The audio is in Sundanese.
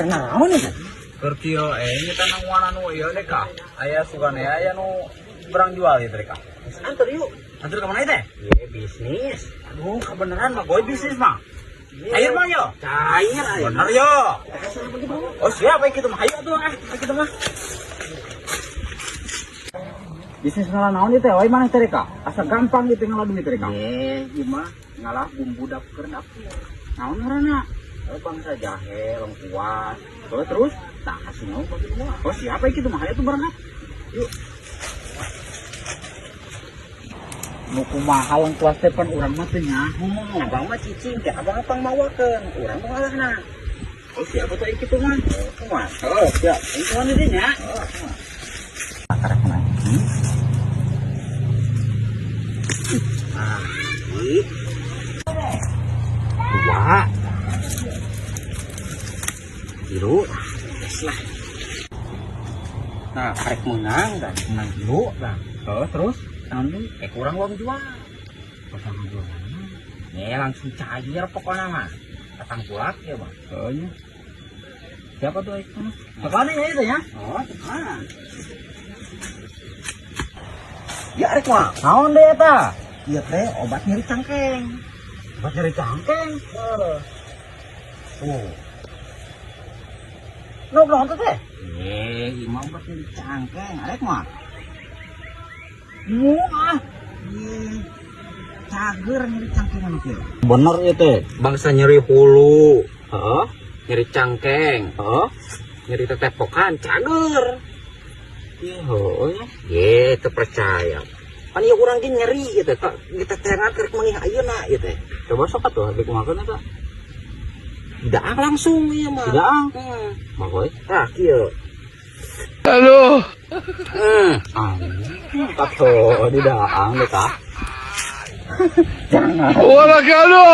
Karena naon ya? Keur kieu nya nangguan anu ieu deh kah. Aya sugan aya nu barang jual ieu teh kah. Antar yuk. Antar ka mana teh? Ye, bisnis. Aduh, kebenaran mah goy bisnis mah. Cair mah yo. Cair aja. Bener yo. Oh siap kitu mah hayu atuh ah kitu mah. Bisnis ngalah naon ieu teh? Oi maneh teh kah? Asa gampang gitu ngalah duit teh kah? Ye, ieu mah ngalah bumbu dapur dapur. Naon ngaranna? Oh, bangsa jahe, lengkuas. Oh, terus? Tah hasilnya bagi dua. Oh siapa itu mah hayu tuh berangkat. Yuk. Nu kumaha lengkuas teh pan urang mah teu nyaho. Abang mah cicing, teh abang pang mawakeun, urang mah ngalahna. Oh siapa tuh kitu mah? Oh, kumaha? Oh siap. Ini kumaha di dinya? Oh, kumaha? Karek mana? Ah, ih, Dua. Tilu. beres lah. Nah, karek menang dan Menang tilu. Nah, Oh, terus? naon deui? Kurang uang jual. Pasang jual. Nih langsung cair pokoknya mah. Datang kulak ya, Bang. Oh iya. Siapa tuh itu? Tekan ya itu ya? Oh, tekan. Ya rek mah. Naon deh eta? Ieu teh obat nyeri cangkeng. Obat nyeri cangkeng. Tuh. Nok naon teh teh? Eh, ieu mah obat nyeri cangkeng, arek mah. Muah. Ih, cager nyeri cangkeng anu kieu. Bener ieu teh. Bangsa nyeri hulu, Heeh. nyeri cangkeng, Heeh. nyeri tetepokan, cager. Iya, heueuh nya. Ye, teu percaya. Pan ieu urang ge nyeri gitu, kak ditetengan keur meungih ayeuna ieu teh. Coba sok atuh dikumakeun eta. Daang langsung ieu mah. Daang. Hmm. Magoy. Tah kieu. Aduh. Hmm. Ah, katuh di daang deh kah. Jangan. Wala ka ano.